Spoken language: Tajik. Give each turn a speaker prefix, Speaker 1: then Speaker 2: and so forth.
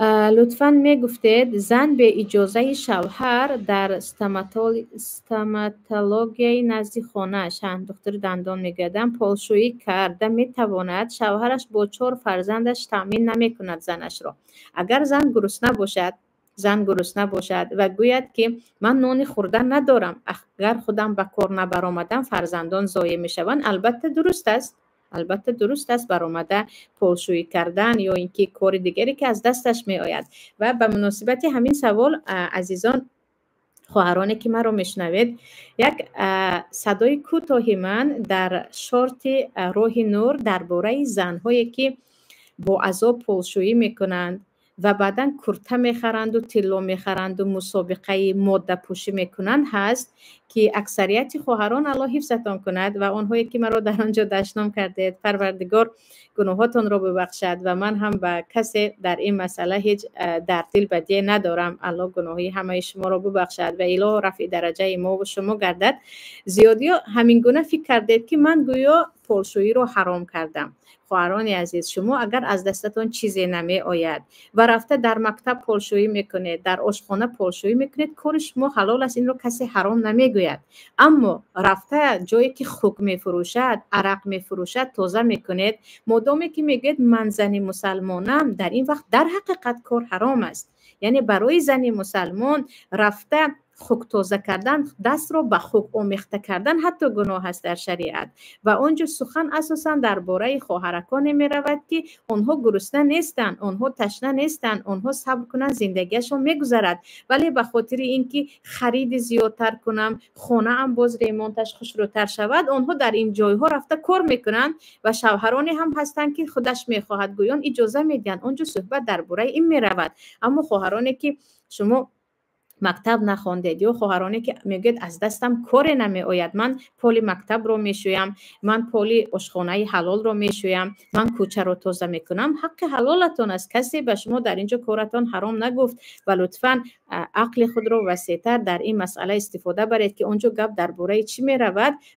Speaker 1: Лутфан мегуфтед, зан беиҷозаи шавҳар дар стоматологияи назди хонааш, духтури дандон мегӯядам, полшӯӣ карда метавонад? Шавҳараш бо чор фарзандаш таъмин намекунад занашро. Агар зан гурусна бошад ва гӯяд, ки ман нони хӯрдан надорам, агар худам ба кор набаромадам, фарзандон зоеъ мешаванд, албатта, дуруст аст. Албатта, дуруст аст баромада полшӯӣ кардан ё ин ки кори дигаре, ки аз дасташ меояд. Ва ба муносибати ҳамин савол, азизон, хоҳароне, ки маро мешунавед, як садои кӯтоҳи ман дар шорти Роҳи нур дар бораи занҳое, ки бо азоб полшӯӣ мекунанд ва баъдан курта мехаранду тилло мехаранду мусобиқаи моддапӯшӣ мекунанд, ҳаст, ки аксарияти хоҳарон, Аллоҳ ҳифзатон кунад, ва онҳое, ки маро дар он ҷо дашном кардед, Парвардигор гуноҳотонро бибахшад, ва ман ҳам ба касе дар ин масъала ҳеҷ дар дил бадие надорам. Аллоҳ гуноҳи ҳамаи шуморо бибахшад ва илоҳ рафъи дараҷаи мову шумо гардад. Зиёдиё ҳамин гуна фикр кардед, ки ман гӯё полшӯиро ҳаром кардам. Хоҳарони азиз, шумо агар аз дастатон чизе намеояд ва рафта дар мактаб полшӯӣ мекунед, дар ошхона полшӯӣ мекунед, кори шумо ҳалол аст, инро касе ҳаром намегӯяд. Аммо рафта ҷое, ки хук мефурӯшад, арақ мефурӯшад, тоза мекунед, модоме ки мегӯяд, ман зани мусалмонам, дар ин вақт дар ҳақиқат кор ҳаром аст. Яъне барои зани мусалмон рафта хук тоза кардан, дастро ба хук омехта кардан ҳатто гуноҳ аст дар шариат. Ва он ҷо сухан асосан дар бораи хоҳараконе меравад, ки онҳо гурусна нестанд, онҳо ташна нестанд, онҳо сабр кунанд, зиндагиашон мегузарад, вале ба хотири ин ки хариди зиёдтар кунам, хонаам боз ремонташ хушрӯтар шавад, онҳо дар ин ҷойҳо рафта кор мекунанд. Ва шавҳароне ҳам ҳастанд, ки худаш мехоҳад гӯён иҷоза медиҳанд. Он ҷо суҳбат дар бораи ин меравад. Аммо хоҳароне, ки шумо мактаб нахондед, ё хоҳароне, ки мегӯяд, аз дастам коре намеояд, ман поли мактабро мешӯям, ман поли ошхонаи ҳалолро мешӯям, ман кӯчаро тоза мекунам, ҳаққи ҳалолатон аст, касе ба шумо дар ин ҷо коратон ҳаром нагуфт. Ва лутфан ақли худро васеътар дар ин масъала истифода баред, ки он ҷо гап дар бораи чӣ меравад.